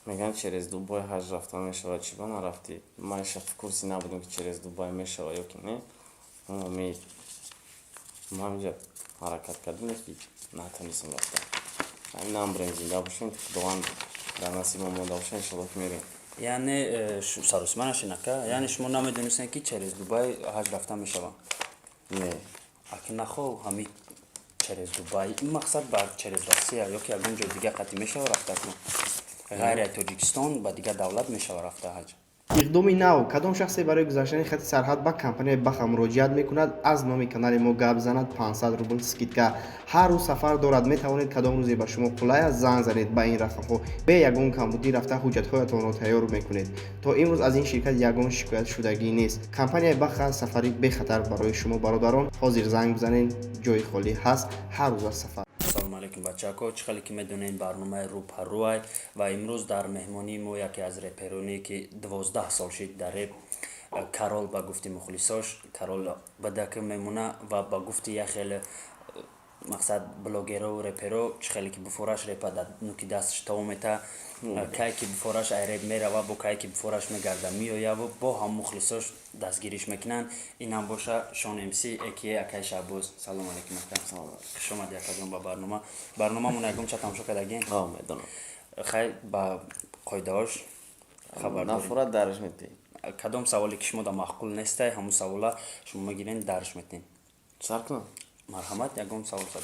Мегӯянд, через Дубай ҳаҷ рафта мешавад, чӣ ба нарафтӣ? Ман ша в курсе набудам, ки через Дубай мешавад ё ки не. Умед, ма ҳаминҷа ҳаракат кардем, ки натонистем рафта. Ҳамин намбурем, зинда бошем, Худованд дар насиб монда боша, иншалло, ки мерем. Яъне саросима нашин, ака, яъне шумо намедонистем, ки через Дубай ҳаҷ рафта мешавад? Не. Аки нахо, ҳами через Дубай ин мақсад бар через Россия ё ки ягон ҷои дига қатъи мешава рафта ку, ғайри аз Тоҷикистон ба дигар давлат мешава рафта ҳаҷ. Иқдоми нав: кадом шахсе барои гузаштани хати сарҳад ба компанияи Баха муроҷиат мекунад, аз номи канали мо гап занад, 500 рубл скидка. Ҳар рӯз сафар дорад, метавонед кадом рӯзе ба шумо қулай аст, занг занед ба ин рақамҳо. Бе ягон камбудӣ рафта ҳуҷҷатҳоятонро тайёр мекунед. То имрӯз аз ин ширкат ягон шикоят шудагӣ нест. Компанияи Баха, сафари бехатар барои шумо, бародарон. Ҳозир занг бизанед, ҷои холӣ ҳаст, ҳар рӯза сафар. Ассалому алайкум, бачако! Чӣ хеле ки медонед, барномаи рӯпарӯай ва имрӯз дар меҳмонии мо яке аз репероне, ки 12 сол шид дар реп, Карол, ба гуфти мухлисош Карол бадака мемона ва ба гуфти як хеле мақсад блогерову реперо, чӣ хеле ки буфораш репа дар нуки дасташ тов мета, кай ки буфораш ай реп мерава, бо кай ки буфораш мегарда меояву бо ҳам мухлисош дастгириш мекунанд. Инам боша Шон МС эки акай Шаҳбоз. Салому алайкум, ака, хуш омади, акаҷон, ба барнома. Барномамон ягон ча тамошо кардагин? Медонам. Хай, ба қоидаҳош хабар. Нафурат дарш метӣ. Кадом саволе ки шумо да маъқул нестай, ҳамун савола шумо мегирен, дарш метем. Сар кунам? Марҳамат, ягон савол сар.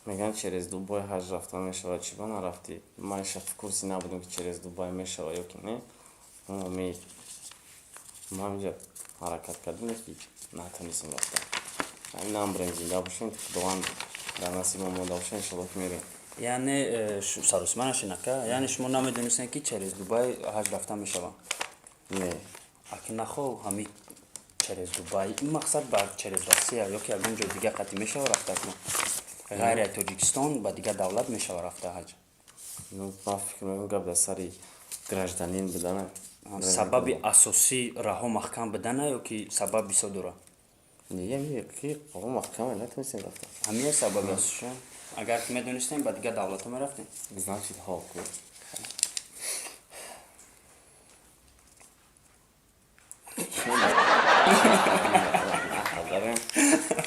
Мегӯянд, через Дубай ҳаҷ рафта мешавад, чӣ ба нарафтӣ? Ман ша в курсе набудам, ки через Дубай мешавад ё ки не. Умед, ма ҳаминҷа ҳаракат кардем, ки натонистем рафта. Ҳамин намбурем, зинда бошем, Худованд дар насиб монда боша, иншалло, ки мерем. Яъне саросима нашин, ака, яъне шумо намедонистем, ки через Дубай ҳаҷ рафта мешавад? Не. Аки нахо, ҳами через Дубай ин мақсад бар через Россия ё ки ягон ҷои дига қатъи мешава рафта ку, ғайри аз Тоҷикистон ба дигар давлат мешава рафта ҳаҷ. Ну, ман фикр мекунам, гап дар сари гражданин будана. Сабаби асосӣ раҳо маҳкам будана ё ки сабаб бисёр дорад? Не, ки раҳо маҳкам, натонистем рафта. Ҳамин сабаби асосиша. Агар ки медонистем, ба дигар давлатҳо мерафтем? Значит, ҳо ку.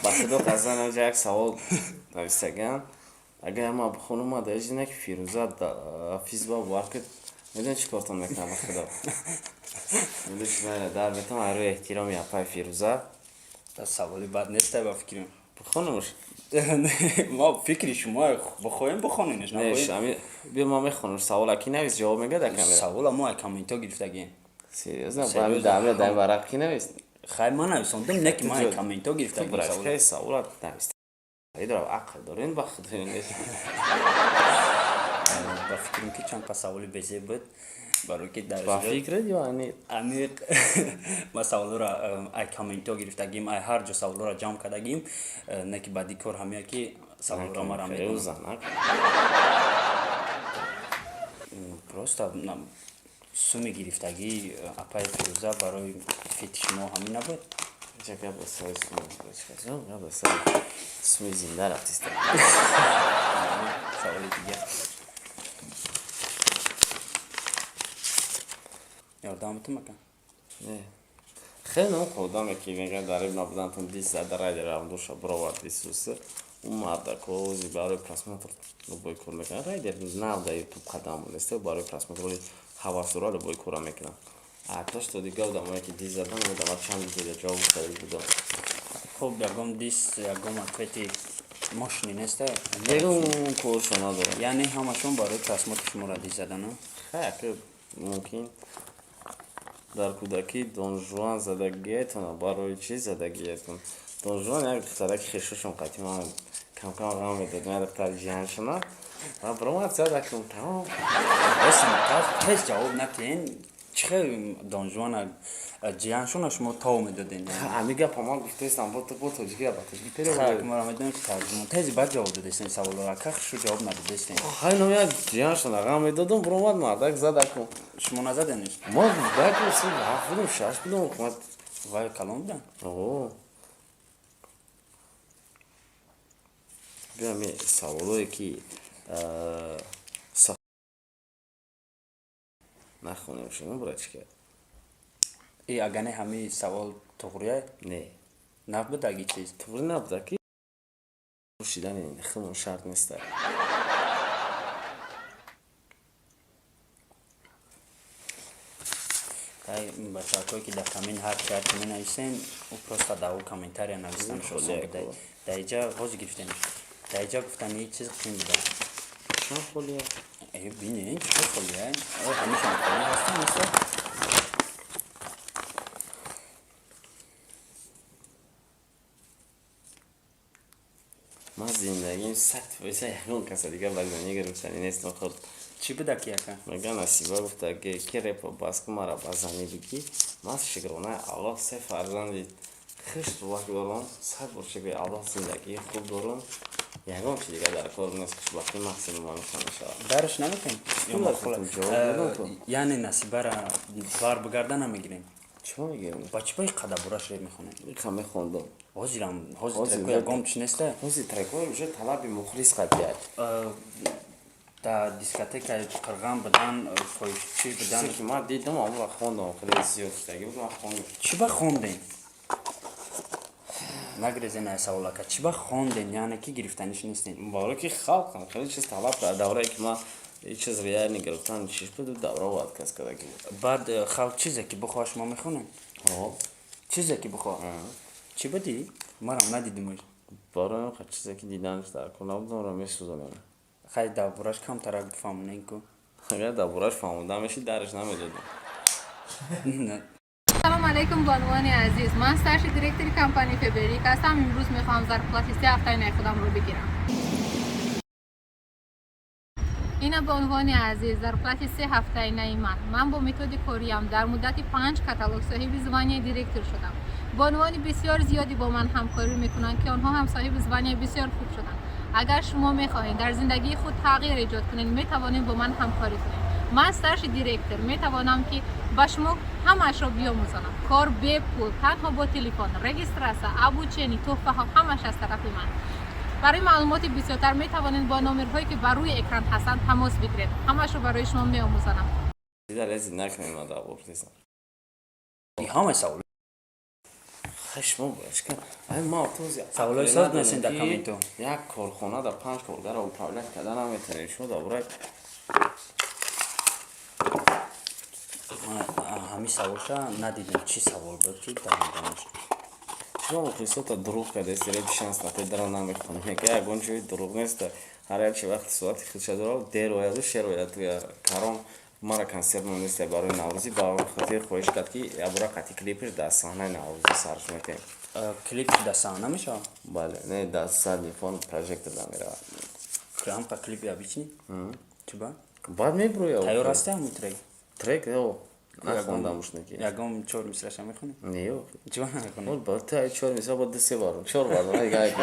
Ба худо қасам, инҷа як савол навистагам, агар ма бихонум, даҷина ки Фирӯза физба бовар кунед, медонед чӣ кортон мекунам? Ба худо, дар метам ҳарӯи эҳтироми апай Фирӯза. Саволи бад нестай, ба фикрам. Бихонумш? Ма фикри шумо, бихоҳем, бихоненш. Биё, ман мехонам. Савола ки навис, ҷавоб мегӯяд дар камера? Савола мо ай комментҳо гирифтагием. Серьёзно? Дар варақ ки навист? Хай, ман нависондам, не ки ман ай комментҳо гирифтагием. Савола навист, ақл дорен, ба худо. Ба фикрам, ки чанд па саволи безеб буд, барои ки дар Ба фикрат ё аниқ? Аниқ. Ма саволҳоро ай комментҳо гирифтагим, ай ҳар ҷо саволҳоро ҷамъ кардагим, не ки баъди кор ҳамия ки саволҳоро мара медонам. Просто суми гирифтагӣ апаи Фирӯза барои фити шумо ҳамин набуд? Суми зинда рафтиста. Саволи дигар. Ёрдам бутум, ака? Хеле ном одаме ки мегӯяд, дар иб набудантон дис зада, райдер равндуша бировард исуса. У мардако ози барои просмотр любой кор мекунад. Райдер нав дар Ютуб қадам монеста, барои просмотр ҳавасдора любой кора мекунад. А то что дига одамое ки дис задан, одама чанд рӯз ҷавоб гуфта будам. Хуб, ягон дис, ягон ответи мошини неста? Ягон коршо надорам. Яъне ҳамашон барои просмотр шуморо дис задану? Хай, мумкин дар кӯдакӣ Донжуан задагиятон. Барои чӣ задагиятон Донжуан? Як духтараки хешошон қатӣ ман камкам ғам медод, як духтари ҷиҳаншона ва баромад, задакун, тамом. Тез ҷавоб натиҳен. Чӣ хел Донжуана ҷиҳаншона шумо тов медоден? Ами гапа ман гуфтаистам бо тоҷикӣ, ба тоҷикӣ. Мара медонем, тарҷума тези баъд ҷавоб додестен саволора, ка хушу ҷавоб надодестен. Хай, но як ҷиҳаншона ғам медодум, баромад мардак, задакун. Шумо назадениш? Ма ҳафт будум, шаш будум. Вай калон будан? О. Биёми саволое ки нахонем шумо, братчика. И агане ҳами савол туғрия? Не. Набудаги чиз? Туғри набуда ки пӯшидани химон шарт неста. Бачакое ки дар коммент ҳар чи ҳарчи менависен, ӯ просто дар ӯ комментария навистанаш осон буда. Дар иҷа ҳозир гирифтем. Дар иҷа гуфтани чиз қин буда. Чанд холия? Э, бинен, чӣ холия? О, ҳамишам холия ҳастан, неста? Ман зиндагим 100% ягон каса дига ба занӣ гирифтанӣ нестам худ. Чӣ буда ки яка? Мега Насиба гуфта ки репо бас ку, мара ба занӣ бигӣ. Ман шукронаи Аллоҳ се фарзанди хушрувак дорам, 100 бор шукри Аллоҳ, зиндагии хуб дорам. Ягон чи дига дар кор нест, хушбахтӣ максимум ҳамиша мешавад. Дарш наметем? Яъне Насибара бар бигарда намегирем? Чима мегирем? Ба чӣ ба иқада бураш реп мехонем? Иқа мехондам. Ҳозирам, ҳозир трекҳо ягон чи неста? Ҳозир трекҳо уже талаби мухлис қабият. Дар дискотекаи қирған будан, фоҳишчӣ будан. Чизе ки ман дидам, амро хондам, хеле зиёд шудаги буд, ман хондам. Чӣ ба хондем? Нагрезен ай саволака. Чӣ ба хондем? Яъне ки гирифтаниш нестем? Барои ки халқам хеле чиз талаб кард. Даврае ки ман чиз реально гирифтан чиш буд, давра отказ кардаги буд. Баъд халқ чизе ки бихоҳад, шумо мехонем? Ҳо. Чизе ки бихоҳад. Чӣ будӣ? Марам надидимаш. Барои он чизе ки диданаш дар кор набуд, онро месӯзонем. Хай, дар бораш камтарак бифаҳмонем ку. Агар дар бораш фаҳмода мешид, дараш намедодам. Салом алейкум, бонувони азиз. Ман старший директори компанияи Фаберлик ҳастам. Имрӯз мехоҳам зарплати 3 ҳафтаи худамро бигирам. Ина, бонувони азиз, зарплати 3 ҳафтаи наи ман. Ман бо методи кориям дар муддати панҷ каталог соҳиби званияи директор шудам. Бонувони бисёр зиёде бо ман ҳамкорӣ мекунанд, ки онҳо ҳам соҳиби званияи бисёр хуб шуданд. Агар шумо мехоҳед дар зиндагии худ тағйир эҷод кунед, метавонед бо ман ҳамкорӣ кунед. Ман старший директор метавонам, ки ба шумо ҳамаашро биомӯзонам. Кор бепул, танҳо бо телефон, регистрация, обучение, тӯҳфаҳо, ҳамааш аз тарафи ман. Барои маълумоти бисёртар метавонед бо номерҳое, ки бар рӯи экран ҳастанд, тамос бигиред. Ҳамаашро барои шумо меомӯзонам. Лези накунем, ман дар бор нестам. Ҳамаи савол. Шумо бачка, ай ма този саволҳои соз несен дар комменту. Як корхона дар панҷ коргарро управлять карда наметавонед. Шумо дар бораи Ҳамин саволша надидем, чӣ савол буд ки дармоданаш. Шумо мухлисота дурӯғ кардаст, реп шанс натед, дара намехонем. Яка ягон ҷои дурӯғ нест. Ҳар як чи вақти соати худша дорад, дер ояду шер ояд. Каром мара консерт монест барои Наврӯзӣ, ба хотир хоҳиш кард, ки ябора қати клипаш дар саҳнаи Наврӯзӣ сарш метем. Клип дар саҳна мешавад? Бале, не, дар задний фон прожектор да меравад. Ҳамқа клипи обычный чӣ ба? Баъд меброя. Тайёр ҳасти ҳамун трек? Трек нахондамуш неки. Ягон чор мисраша мехонӣ? Не. Чӣ ба намехонӣ? Ба та чор мисра бо ду се бар чор бар дига як.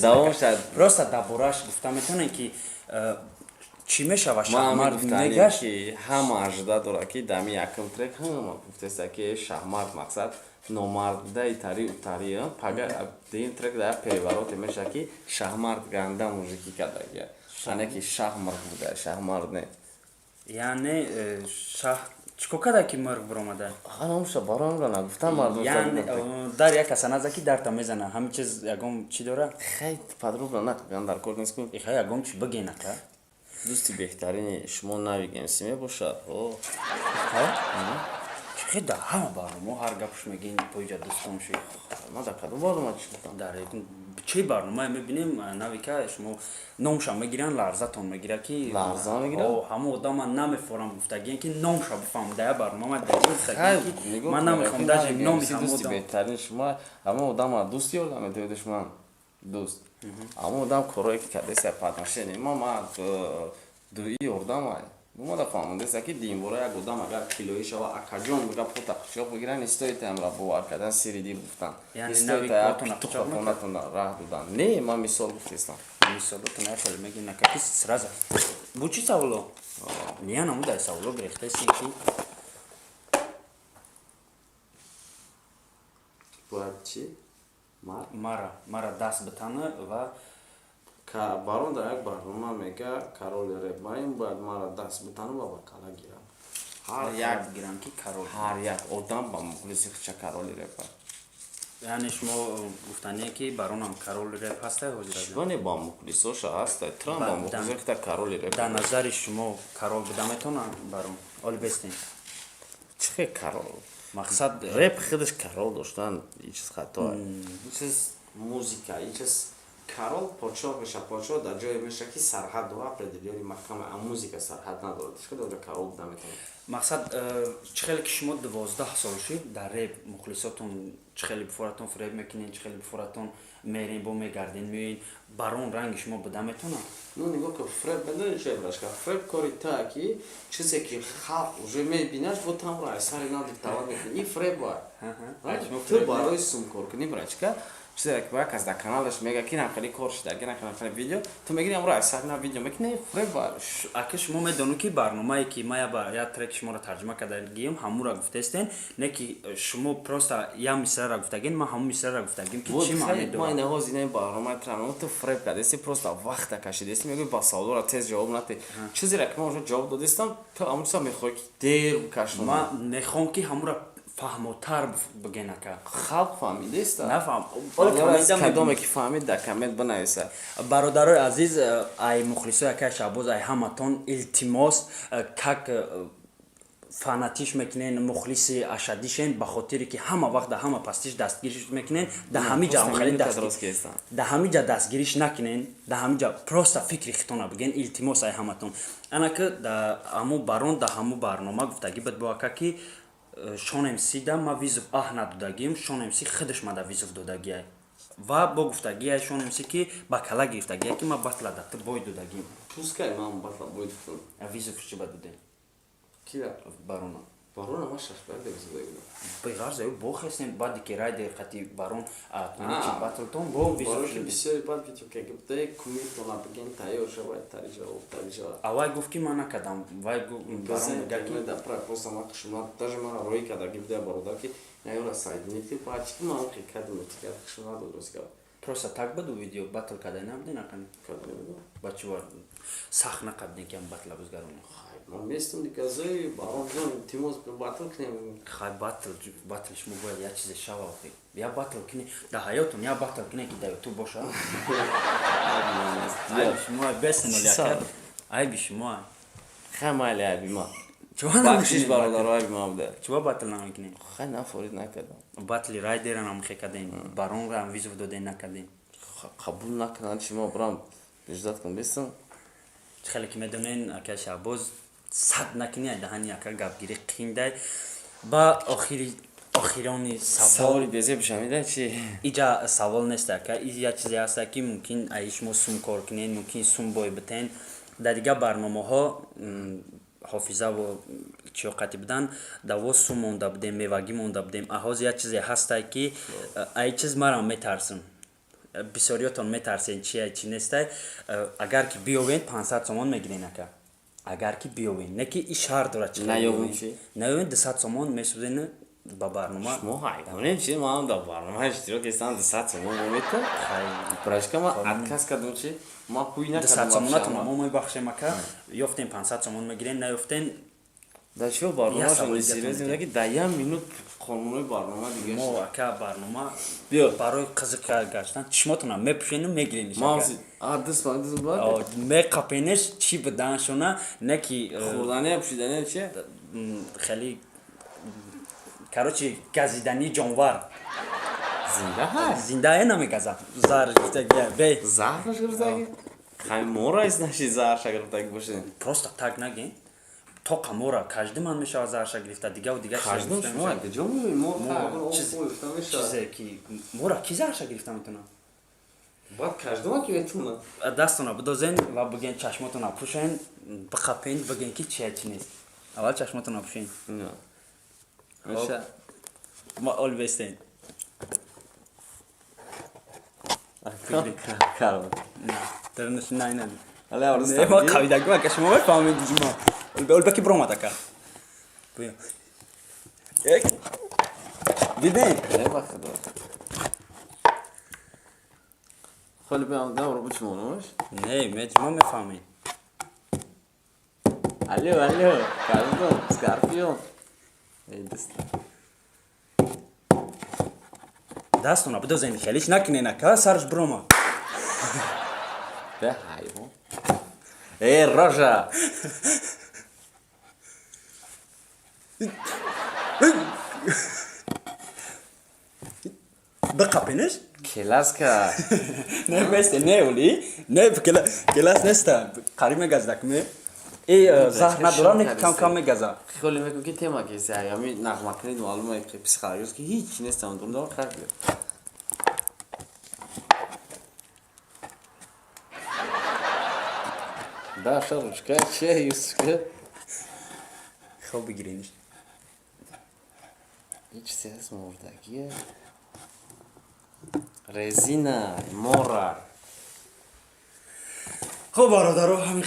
Давом шад. Просто дар бораш гуфта метавонем, ки чӣ мешава шаҳмард мегашт? Ҳама ажда дорад, ки дами якум трек ҳама гуфтеста, ки шаҳмард мақсад номард будаи тари утари. Пага дигим трек дар перевороте меша, ки шаҳмард ганда мужикӣ кардагия, яъне ки шаҳ мурғ буда, шаҳмард не. Яъне шаҳ чӣ кор карда, ки мурғ биромада? Ҳаномша бароамра нагуфтам мардум. Яъне дар як каса наза, ки дарта мезана, ҳамин чиз ягон чӣ дора? Хай, подробно накунам, дар кор нест ку. Хай, ягон чӣ бигена ка. Дӯсти беҳтарини шумо Навик МС мебошад. Чӣ дар ҳама барнома ҳар гапш мегин, поиҷа дӯстон шуд. Ман дар кадом барнома чӣ гуфтам? Дар чӣ барномае мебинем, Навика шумо номша мегиранд, ларзатон мегирад, ки Ларза мегирад? Ҳама одама намефорам гуфтагиен, ки номша бифаҳм. Дар як барнома гуфтагиен, ки ман намехоҳам даже номи ҳама Дӯсти одам. беҳтарини шумо ҳама одама дӯст ёрдам метавонед, душман дӯст. Ҳама одам корое ки кардеса по отношению ма дуи ёрдамай омада фаҳмондаеста, ки динбора як одам агар килоӣ шава, акаҷон, мега пота қучоқ бигиран, истоите амра бовар кардан, сири дил гуфтан, истоите хонатон раҳ додан. Не, ман мисол гуфтестам. Мисолотон хеле мегин нака, ки сразу бу чӣ саволо ния намудай саволо гирехтаистем, ки Бояд чӣ? Мара даст битана ва Барон дар як барнома мега: «Короли реп маим, бояд мара даст битану ва ба кала гирам». Ҳар як гирам ки король. Ҳар як одам ба мухлиси хича короли репа. Яъне шумо гуфтание, ки баронам короли реп ҳастай ҳозир? Чӣ, ба мухлисоша ҳастай, трам ба мухлисо хита короли реп. Дар назари шумо король буда метавонад барон оли бестен? Чӣ хел король? Мақсад. Реп худаш король доштан ин чиз хато, ин чиз музыка, ин чиз король подшоҳ меша. Подшоҳ дар ҷое меша, ки сарҳад дора, определённый маҳкама, а музыка сарҳад надорад. Чӣ хел король буда метавонад? Мақсад, чӣ хеле ки шумо 12 сол шид дар реп, мухлисотон чӣ хеле бифоратон фиреб мекунен, чӣ хеле бифоратон мерен, бо мегарден, меоен, барон ранги шумо буда метавонад? Ну, нигоҳ кун, фреб медони чӣ, брашка? Фреб кори та, ки чизе ки халқ уже мебинаш, бо тамро аз сари нав диктовать мекунӣ, ин фреб. Ту барои сумкор кунӣ, брачка, чизе ки як кас дар каналаш мега, ки нам хеле кор шида, ки нам хеле видео ту мегири, амро аз сари нав видео мекунӣ, фреб. Ака, шумо медонед, ки барномае ки ма я трек шуморо тарҷума кардагием, ҳамура гуфтестен, не ки шумо просто я мисрара гуфтагин, ман ҳамун мисрара гуфтагим, ки чӣ маъне дорад. Ма инаҳоз инаи барномаи трам ту фреб кардеси, просто вақта кашидеси, мегӯи ба саволора тез ҷавоб надиҳ. Чизеро ки ман уже ҷавоб додистам, ту ҳамун чиза мехоҳӣ, ки дер бикашонӣ. Ман мехоҳам, ки ҳамура фаҳмотар бигӯен, ака. Халқ фаҳмидеста? Нафаҳм. Кадоме ки фаҳмид, дар коммент бинависа. Бародарои азиз, ай мухлисои акай Шаҳбоз, ай ҳаматон илтимос, как фанатиш мекунен, мухлиси ашадишен, ба хотире ки ҳама вақт дар ҳама пастиш дастгириш мекунен, дар ҳамиҷа дар ҳамиҷа дастгириш накунен, дар ҳамиҷа просто фикри хитона бигӯен, илтимос ай ҳаматон. Анаки ҳаму барон дар ҳаму барнома гуфтагӣ буд бо ака, ки Шон МС да ма вызов аҳ надодагим, Шон МС худаш мада вызов додагиай ва бо гуфтагиай Шон МС, ки ба кала гирифтагиай, ки ма батла да ту бой додагим. Пускай, ман батла бой додам. Вызов чӣ ба додем? Кира? Барона. Барона ма шашбар вызов додагим. Беғарз, ё бохестем, баъде ки райдер қати барон чи батлтон бо вызов бисёри баъд видео ки гуфтаи кумиртона биген, тайёр шавад, тари ҷавоб, тари ҷавоб. А вай гуфт, ки ман накардам, вай барон мега, ки да просто ма хушунат, даже мара роӣ кардаги буда бародар, ки наёра сайдини ки ба чи ман ки кардам, тика хушунат дод, рост гап. Просто так буду видео, батл карда набуден, акани? Карда. Ба чӣ вар сахт накардем, ки ам батла бузгаронем? Ман местам диказои барон ҷон, илтимос, батл кунем. Хай, батл, батл шумо бояд як чизе шава, охи я батл кунӣ дар ҳаётон, я батл кунӣ, ки дар ютуб боша. Айби шумо бесен, оляка, айби шумо. Хай, майли, айби ма, бахшиш, бародаро, айби ма буда. Чува батл намекунем? Хай, нафорид накардам. Батли райдера намхе кардем, баронра вызов додем, накардем. Қабул накунанд, шумо бурам биждат кун бистам. Чӣ хеле ки медонен, ака Шаҳбоз сад накунӣ, ай даҳани ака гапгирӣ қиндай. Ба охири охирони савол. Саволи безе бишамида чи? Иҷа савол нест, ака, як чизе ҳаста, ки мумкин ай шумо сум кор кунен, мумкин сум бой битен. Дар дигар барномаҳо ҳофизаву чиёқати будан, даво сум монда будем, мевагӣ монда будем. Аҳоз як чизе ҳастай, ки ай чиз марам метарсам, бисёриётон метарсен, чи чи нестай. Агар ки биёвен, 500 сомон мегирен, ака, агар ки биёвен, не ки и шаҳр дорад. Чи наёвем чи? Наёвен, 200 сомон месӯзен ба барнома. Шумо ҳайвонем чи? Ман дар барнома иштирок кардам, 200 сомон метам, брашка, ман отказ кардам, чи ман пӯй 200 накардам. Сомонатон мо мебахшем, ака. Ёфтем, 500 сомон мегирем, наёфтен. Дар чиё Я барнома савол шуд? Серьёзно, ки дар як минут қонунои барнома дига. Мо, ака, барнома Биё. барои қизиқ гаштан чишмотона мепӯшену мегирем. Ман а даст ба даст ба Меқапенеш, чӣ биданшона, не ки хӯрдани, пӯшидани чи? Хеле, короче, газидани ҷонвар. Зинда ҳаст? Зиндае намегазад, заҳр гирифтагия бе. Заҳраш гирифтаги? Хай, мора из наши заҳрша гирифтаги бошед. Просто так наген, тоқа мора каждый ман мешавад заҳрша гирифта, дигаву дигар чиза Каждым гирифта шумо мешавад. куҷо мебинед? Мо Мо гирифта мешавад. Чизе ки мора ки заҳрша гирифта метавонад? Баъд каждума ки метавонад. Дастона бидозен ва биген, чашмотона пӯшен, биқапен, биген, ки чия, чи нест. Аввал чашмотона пӯшен. Меша. Ма ол бестен. Каро. Дарнаш най на. Але орус. Не, ма қавидаги, ака, шумо мефаҳмед, ҷума. Олбаки биромад, ака. Буё. Эк. Диден? Не, ба худо. Холи биам дам ро бучмонаш. Не, мо мефаҳмем. Алло, алло, пардон, скорпион. Эй, даст. Дастона бидозен, хелиш накунен, ака, сараш бирома. Бе ҳайвон. Эй, рожа. Биқапенеш? Келаска. Не, бесте, не, оли. Не, келас неста. Қариб мегазда кме. Э, заҳр надорам, не, кам кам мегаза. Хеле мекун ки тема ки се ами нағмакунӣ маълуме ки психологически ки ҳеч нестам дурдор хай. Даша ручка, че юска. Хоб бигирениш. Ҳеч чизе ҳаст мурдагие. Резина, мора. Хуб, бародаро, ҳамин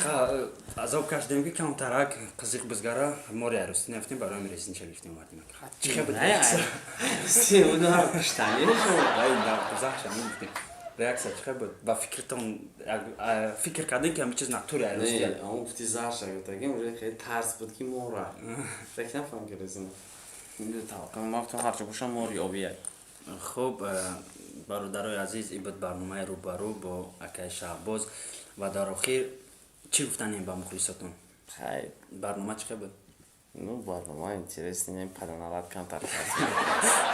азоб кашидем, ки камтарак қизиқ бизгара. Мори арӯсӣ нафтем, барои ҳамин резинча гирифтем, овардем. Чӣ буд реаксия? Гуфтем, реаксия чӣ буд ба фикртон? Фикр кардем, ки ҳамин чиз натури арӯсӣ. Он гуфти зарша гуфтагим, уже хеле тарс буд, ки мора. Фикр нафаҳмам, ки резина. Ман гуфтам, ҳарчо бошам, мори обия. Хуб, бародарои азиз, ин буд барномаи рӯбарӯ бо акаи Шаҳбоз. Ва дар охир чӣ гуфтанем ба мухлисотон? Хай. Барнома чӣ буд? Ну, барнома интересный, паданалат камтар.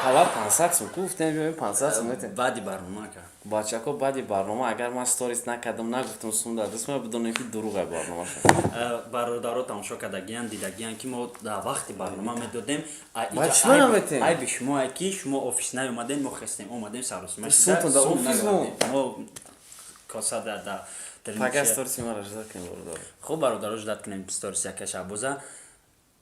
Пала 500 сум гуфтем, биёем 500 сум метем. Баъди барнома, ака. Бачако, баъди барнома агар ман сторис накардам, нагуфтам сум дар даст, ма бидонем, ки дурӯғ ай барномаша. Бародаро тамошо кардагиян, дидагиян, ки мо дар вақти барнома медодем. Ба чӣ наметем? Айби шумо ай, ки шумо офис наомадем, мо хестем, омадем саросима. Сумтон дар офис мо. Мо коса дар Пага сториси мара ждать кунем, бародаро. Хуб, бародаро, ждать кунем сториси ака Шаҳбоза.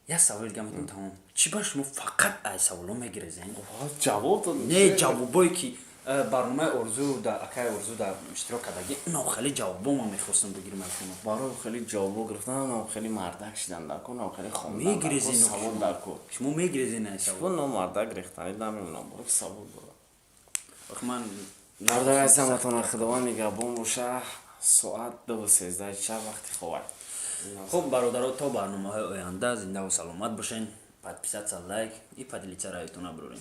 Як саволи дига метавон, тамом. Чӣ ба шумо фақат ай саволо мегирезен? Ҷавоб дод. Не, ҷавобое ки барномаи Орзу да акаи Орзу да иштирок кардаги, но хеле ҷавобо ман мехостам бигирам аз шумо. Барои хеле ҷавобо гирифтан, нам хеле мардак шидан дар кор, нам хеле хондан Мегирезен. Савол дар кор. Шумо мегирезен ай савол. Но мардак рехтани намемонам, барои савол дорам. Ох, ман Бародари азизам, Худованд нигаҳбон боша. Соат 2:13 шаб, вақти хобай. Хуб, бародаро, то барномаҳои оянда зиндаву саломат бошен. Подписаться, лайк и поделиться раётона бирорем.